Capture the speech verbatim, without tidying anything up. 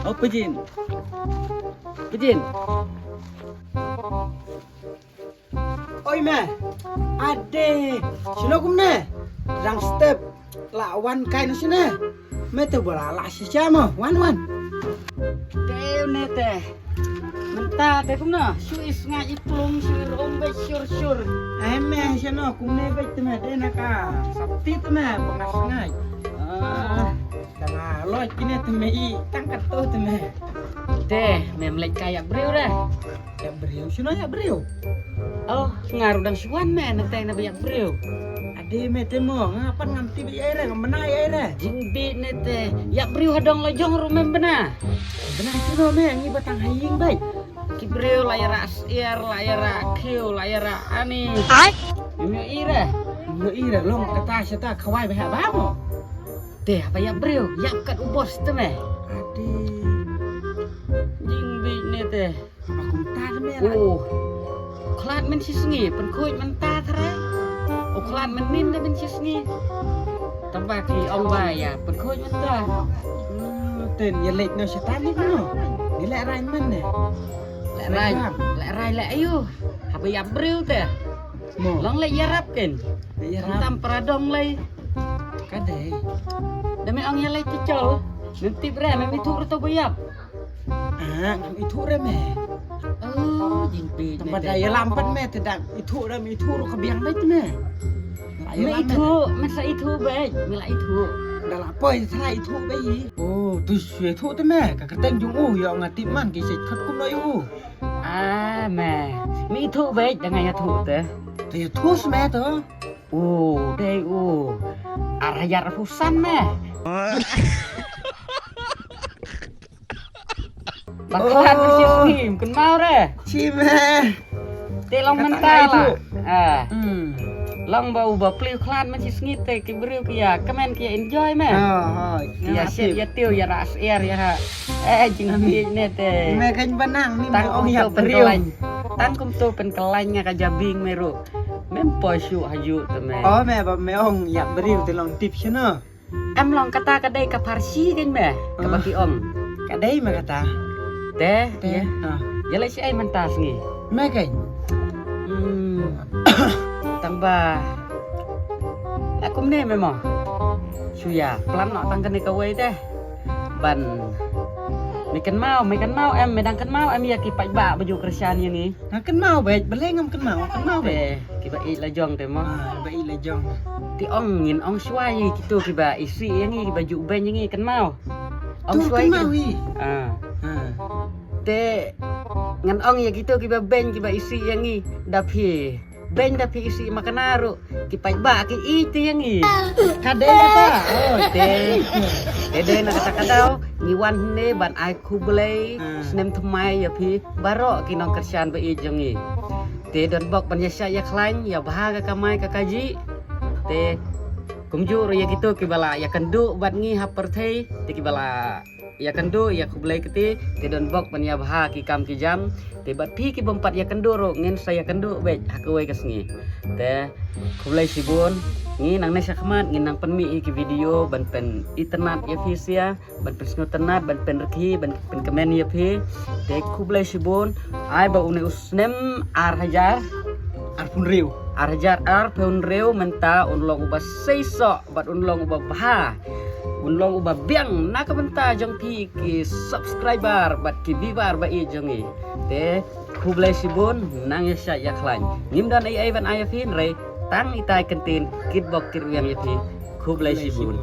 Oh, Pajin. Pajin. Oi me. Ade. Shino kumne? Rang step. La wan kai no shine. Me te bola la shisha mo. Wan wan. Te ne te. Mynta te kumno? Shu is ngai i plung shu i rom be shur shur. Ai me shino kumne be te me de na ka. Sapti te me bangas ngai. Ah. Tama loj kine te me i tang kat to te me. Te me mlek ka ïa briew re. Ïa briew shino ïa briew. Oh, nga ruh dang shuan me na te na ba ïa briew. Ade me te mo nga pan ngam ti ba ïa re ngam bna ïa re. Jing bi ne te ïa briew hadong la jong ruh me bna. Bna shino me ngi ba tang ha ïing bai. Ki briew la ïa ra syiar la ïa ra khiew la ïa ra ani. Ai. Ym ïoh i re. Ym ïoh i re long kata shata khawai ba ha ba mo. Te haba ïap briew ïap kat u bos te me. Ade. Jing bi ne te. Haba kumta te me la. Oh. Khlad men shisngi pynkhuid mynta thrai. Oh khlad men nin da men shisngi. Tamba ki ong ba ïa pynkhuid mynta. Hmm, ten ïa leit no shatan ni no. Ni leh rai men ne. Leh rai. Leh rai leh ayu. Haba ïap briew te. Mo. Long leh ïarap ken. Leh ïarap. Tam paradong leh. Ka dei. Da me ong ïa lei te chol. Mem tip re mem ithuh re to ba ïap. Ah, ngam ithuh re me. Oh, jingpit. Tang ba da ïalam pat me te dang ithuh re me ithuh re ka biang beit me. Me ithuh, me sa ithuh beit, me la ithuh. Da la poi sa ithuh beit. Oh, tu shu ithuh te me. Ka kyrteng jong u ïoh nga tip man ki seit khat kum no ïoh u. Ah, me. Me ithuh beit da nga ïathuh te. Te ithuh me to. U dei u ar hajar arphew san me. Ba khlad mynshisngi kynmaw re. Shi me. Te long mynta la. Ah. Hmm. Long ba u ba pliew khlad mynshisngi te ki briew ki ïa kmen ki ïa enjoy me. Oh, oh. Ki ïa shet ïa tiew ïa ras er ïa ha. Eh jingpit ne te. Me kan banang ni me ong ïa briew. Tang kum to pynkyllain nga ka jabieng me ruh. Mem poi shuh ha yu te me. Oh me ba me ong ïa briew te long tip shano. Em long kata ka dei ka pharshi kan me. Kaba ki ong. Ka dei me kata. Te. Te. Ïa leh shi ai mynta sngi. Me kan. Hmm. Tang ba. La kumne me mo. Shu ïa plan noh tang kane kawei te. Ban. Me kynmaw, me kynmaw em, me dang kynmaw em ïa ki paidbah ba ju kyrshan ïa ngi. Nga kynmaw beit, balei ngam kynmaw, nga kynmaw beit. Te, kiba ïeit la jong te mo. Ah, ba ïeit la jong. Te ong ngin ong shuwa ïa kito kiba isih ïa ngi, kiba ju beiñ ïa ngi kynmaw. Ong shuwa ïa kynmaw ïa. Ah. Te ngan ong ïa kito kiba beiñ kiba isih ïa ngi da phi. Beiñ da phi isih ma kane ruh. Ki paidbah ki ïeit te ïa ngi. Ka dei kata. Oh, te. Te dei na kata ka daw ngi wan hynne ban ai khublei snem thymmai ïa phi baroh ki nongkyrshan ba ïeit jong ngi. Te don bok ban ïa shah ïa khlaiñ ïa bha ka kamai ka kajih. Te kumjuh ruh ïa kito kiba la ïa kynduh bad ngi ha pyrthei te kiba la ïa kynduh ïa khublei kti te don bok ban ïa bha ki kam ki jam. Te bad phi ki bym pat ïa kynduh ruh ngin sa ïa kynduh beit ha kawei ka sngi. Te khublei shibun. Ngi nangne shakhmat ngin nang pynmih ïa ki video ban pynitynnad ïa phi sia, ban pynsngewtynnad, ban pynrkhie, ban pynkmen ïa phi. Te khublei shibun. Ai ba une u snem ar hajar arphew hynriew, ar hajar arphew hynriew mynta un long uba seisoh bad un long uba bha, un long uba biang na ka bynta jong phi ki subscriber bad ki viewer ba ïeit jong ngi. Te khublei shibun, nang ïa shah ïa khlaiñ. Ngim don ei ei ban ai ïa phi hynrei tang itai kyntien kitbok kitrwiang ïa phi. Khublei shibun.